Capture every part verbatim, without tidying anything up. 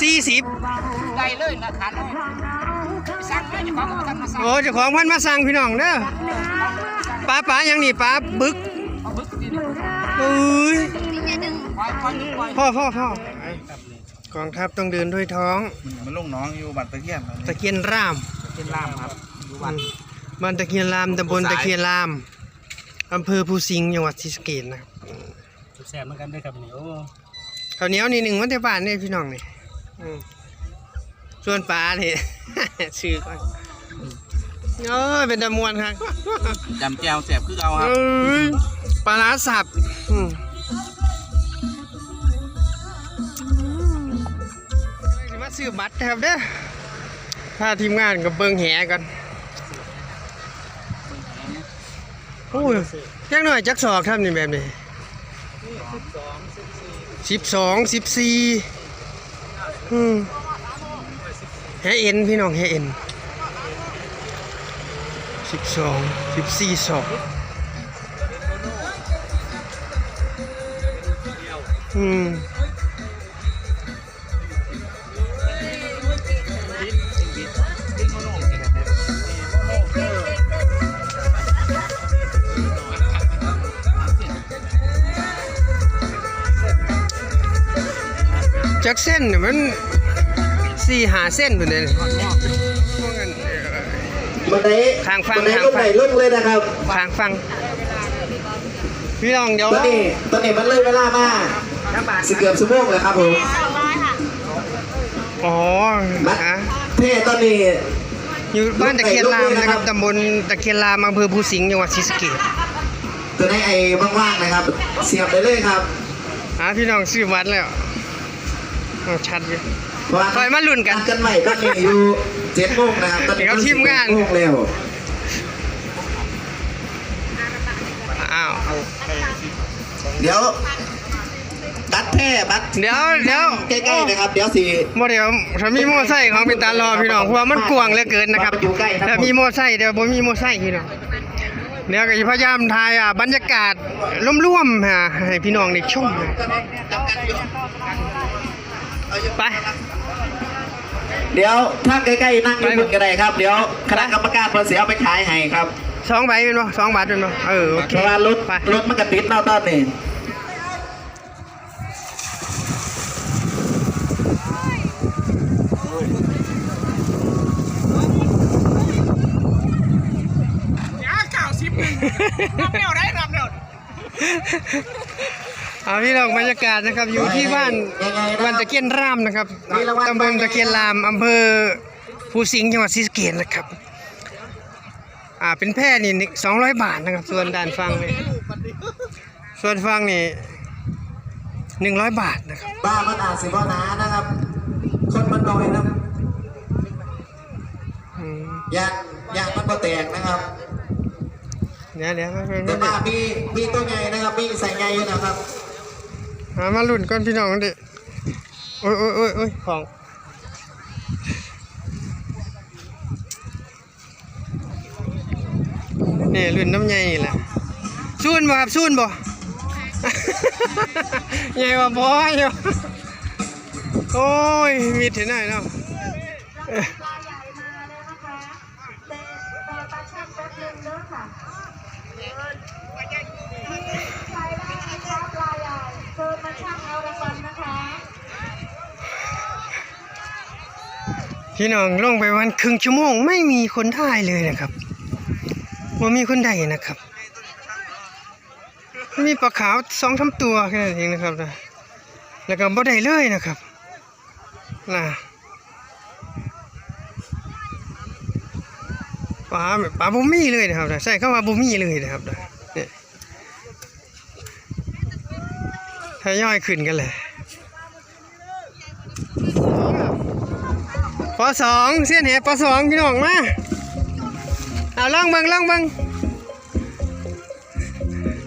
สี่สิบ ได้เลยนะคันสั่งเลยเจ้าของบ่ทันมาสั่ง โอ้ เจ้าของเพิ่นมาสั่งพี่น้องเด้อ ปลา ปลาหยังนี่ ปลาบึก เอาบึกนี่ เอ้ย ปล่อยปล่อยปล่อย พ่อ พ่อ พ่อ กองทัพต้องเดินด้วยท้อง มันลงหนองอยู่บ้านตะเคียน ตะเคียนราม ตะเคียนรามครับ อยู่บ้าน อืม บ้านตะเคียนราม ตำบลตะเคียนราม อำเภอภูสิงห์ จังหวัดศรีสะเกษนะครับ แซ่บเหมือนกันเด้อครับนี่ โอ้ ข้าวเหนียวนี่หนึ่งมันจะบานเนี่ยพี่น้องนี่ อืม ส่วนปลานี่ ซื้อก่อน โอ้ย เป็นตะมวนครับ จำแจ่วแซ่บคือเก่าครับ เอ้ย ปลาร้าสับ อืม สิมาซื้อบัตรนะครับเด้อ พาทีมงานกับเบิ่งแหก่อน โอ้ย จักหน่อยจักศอกครับนี่แบบนี้ สิบสอง สิบสี่ อืม แหเอ็นพี่น้อง แหเอ็น สิบสอง สิบสี่ ศอก อืม จักเส้นเนี่ยมันสี่ห้าเส้นพุ่นเด้ มันได้ ข้างฝั่ง มันได้ ข้างฝั่ง รุ่นไหนรุ่นเลยนะครับ ข้างฝั่ง พี่น้องเดี๋ยว ตอนนี้ ตอนนี้มันเลยเวลามาสิเกือบชั่วโมงแล้วครับผม อ๋อ มา ฮะ เท่ตอนนี้ อยู่บ้านตะเคียนรามนะครับ ตำบลตะเคียนราม อำเภอภูสิงห์ จังหวัดศรีสะเกษ ตัวไหนไอ้ว่างๆนะครับ เสียบได้เลยครับ อ่า พี่น้องซื้อบัตรแล้ว เอาชัดอยู่ เพราะว่า ค่อยมาลุ้นกัน นัดกันใหม่ตอนนี้อยู่เจ็ดโมงนะครับ ตอนนี้ เดี๋ยวทีมงาน เจ็ดโมงแล้ว อ้าว เดี๋ยว บัตรแท้ บัตร เดี๋ยว เดี๋ยว ใกล้ๆนะครับ เดี๋ยวสิ บ่เดี๋ยว ถ้ามีมอไซค์ของเป็นตาลอพี่น้อง เพราะว่ามันกว้างเหลือเกินนะครับ อยู่ใกล้ครับ ถ้ามีมอไซค์ เดี๋ยวบ่มีมอไซค์พี่น้อง เดี๋ยวก็สิพยายามถ่าย อ่า บรรยากาศรวมๆ ฮะ ให้พี่น้องได้ชม ไป เดี๋ยวถ้าใกล้ๆนั่งอยู่ ไป พุ่นก็ได้ครับ เดี๋ยวคณะกรรมการเพิ่นสิเอาไปขายให้ครับ สองใบแม่นบ่ สองบาทแม่นบ่ เออ โอเค เพราะว่ารถ ไป รถมันก็ติดเนาะตอนนี้ เก้าสิบหนึ่ง นับแล้วได้ นับแล้ว เอาพี่น้อง บรรยากาศนะครับ อยู่ที่บ้าน บ้านตะเคียนรามนะครับ ตำบลตะเคียนราม อำเภอภูสิงห์ จังหวัดศรีสะเกษนะครับ อ่า เป็นแพนี่สองร้อยบาทนะครับ ส่วนด้านฝั่งนี่ ส่วนฝั่งนี่หนึ่งร้อยบาทนะครับ บ้ามันอาจสิบ่หนานะครับ คนมันน้อยนะ อืม ยาง ยางมันบ่แตกนะครับ เดี๋ยว เดี๋ยว แต่บ้ามี มีตัวใหญ่นะครับ มีไซส์ใหญ่อยู่นะครับ อ่า มาลุ้นก่อนพี่น้องเด้อ โอ้ย โอ้ย โอ้ย โอ้ย ของ นี่รุ่นน้ำใหญ่นี่แหละ ซูนบ่ครับ ซูนบ่ ใหญ่กว่าบ่อยู่ โอ้ย มิดเห็นหน่อยเนาะ พี่น้องลงไปวันครึ่งชั่วโมงไม่มีคนได้เลยนะครับ บ่มีคนได้นะครับ มีปลาขาวสองสามตัวแค่นั้นเองนะครับนะ แล้วก็บ่ได้เลยนะครับ นะ ปลา ปลาบ่มีเลยนะครับนะ ใช้คำว่าบ่มีเลยนะครับนะ นี่ ทยอยขึ้นกันเลย ป.สอง เสี้ยนแห ป.สอง พี่น้องมา เอาลองเบิ่ง ลองเบิ่ง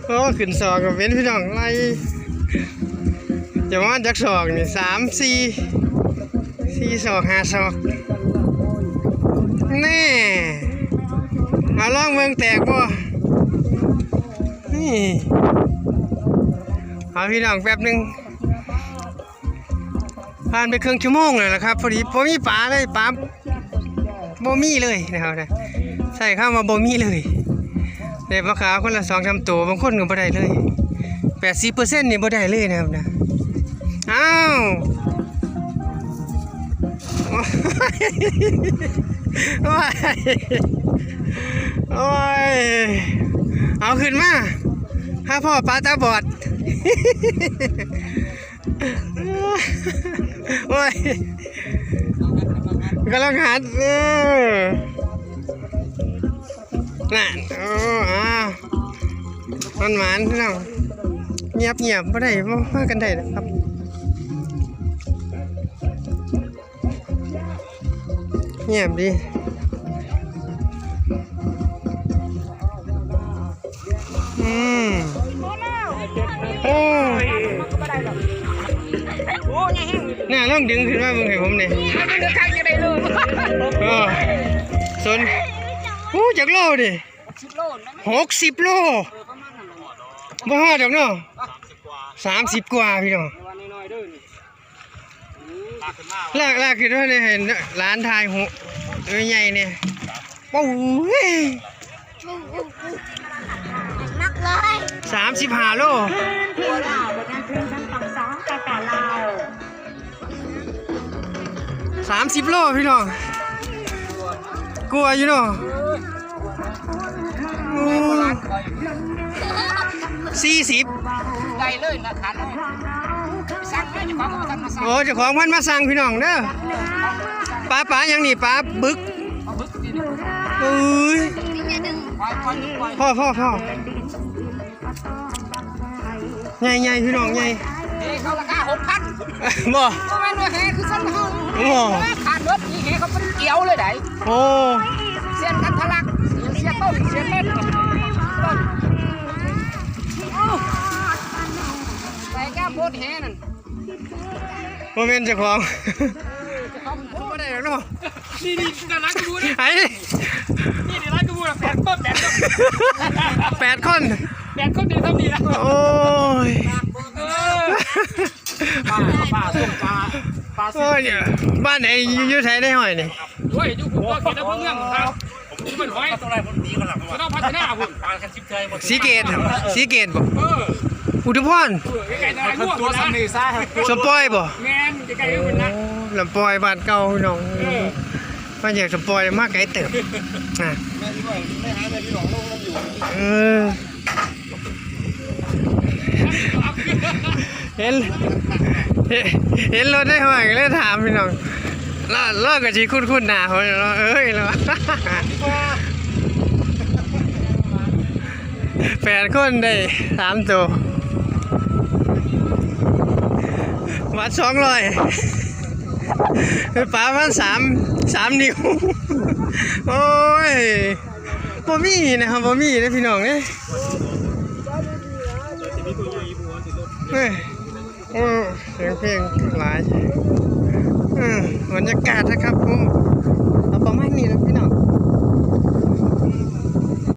โอ้ ขึ้นศอกก็เป็นพี่น้อง ไล่ จะประมาณจักศอกนี่ สาม สี่ สี่ศอก ห้าศอก แน่ เอาลองเบิ่งแตกบ่ นี่ เอาพี่น้องแป๊บหนึ่ง ผ่านไปครึ่งชั่วโมงแล้วนะครับ พอดีบ่มีปลาเลย ปลาบ่มีเลยนะครับนะ ใช้คำว่าบ่มีเลย ได้ปลาขาวคนละสองสามตัว บางคนก็บ่ได้เลย แปดสิบเปอร์เซ็นต์ นี่บ่ได้เลยนะครับนะ อ้าว โอ้ย โอ้ย โอ้ย เอาขึ้นมา หาพ่อปลาตาบอด โอ้ย กำลังหัด เออ นั่น โอ้ อ้าว มันหมานพี่น้อง เงียบเงียบบ่ได้ บ่พากันได้ดอกครับ เงียบดี อืม โอ้ เนี่ยลองดึงขึ้นมาเบิ่งให้ผมเนี่ย เออ สน อู้ จักโลดิ หกสิบโล บ่ฮอดดอกเนาะ สามสิบกว่าพี่น้อง ลาก ลากขึ้นมาเนี่ย ให้หลานถ่ายหู เอ้ย ใหญ่เนี่ย โอ้ย นักเลย สามสิบห้าโล สามสิบโลพี่น้อง กลัวอยู่เนาะ อืม สี่สิบ ได้เลยนะ ขันเลย สั่งเลย เจ้าของบ่ทันมาสั่ง โอ้ เจ้าของเพิ่นมาสั่งพี่น้องเด้อ ปลา ปลาหยังนี่ ปลาบึก ปลาบึกนี่ เอ้ย ปล่อย ปล่อย ปล่อย พ่อ พ่อ พ่อ ใหญ่ๆ พี่น้องใหญ่ นี่เขาราคาหกพัน บ่ ก็แม่นว่าแฮคือสั่นเฮา บ่ ขาดรถนี่แฮเขาเป็นเกี่ยวเลยได๋ โอ้ เสียนกันทะลัก เสียน เสียนต้น เสียนต้น ต้น เอ้า ใส่แก้วโพดแฮนั่น บ่แม่นเจ้าของ บ่ได้ดอกเนาะ นี่ นี่ น่ารักอยู่นะ ไอ้ นี่ น่ารักอยู่นะ แปดคน แปดคน แปดคน แปดคนเดียวเท่านี้นะ โอ้ย เออ ป้า ป้า ส้มปลา ปลา โอ้ย เนี่ย บ้านไหน อยู่ อยู่ไสได้ห้อยนี่ โอ้ย อยู่ผมก็เขตอำเภอเมืองครับ ผมอยู่บ้านห้อย ก็ต้องพัฒนาพุ่น ปลากันสิบเทื่อหมด ศรีเกต ศรีเกตบ่ เออ อุทุมพร เออ ใกล้ๆ ตลาดม่วง ตัว นะ สำเนียงซ่าครับ สปอยบ่ แม่น ใกล้ๆ กันนะ โอ้ ลำปอยบ้านเก่าพี่น้อง เออ มาจากสปอยมาไกลเติบ นะ แม่ที่ว่าไม่หาเลยพี่หลงลูกมันอยู่ เออ เห็น เห็น เห็นรถได้ห้อยก็เลยถามพี่น้อง แล้ว แล้วก็สิคุ้นๆ หน้าเขาเนาะ เอ้ย แล้ว แปดคนได้สามตัว วัดสองร้อย ปลามันสาม สาม นิ้ว โอ้ย บ่มีนะครับ บ่มีนะพี่น้องเอ้ย เอ้ย โอ้ เสียงเพลงหลาย เออ บรรยากาศนะครับผม เอาประมาณนี้นะพี่น้อง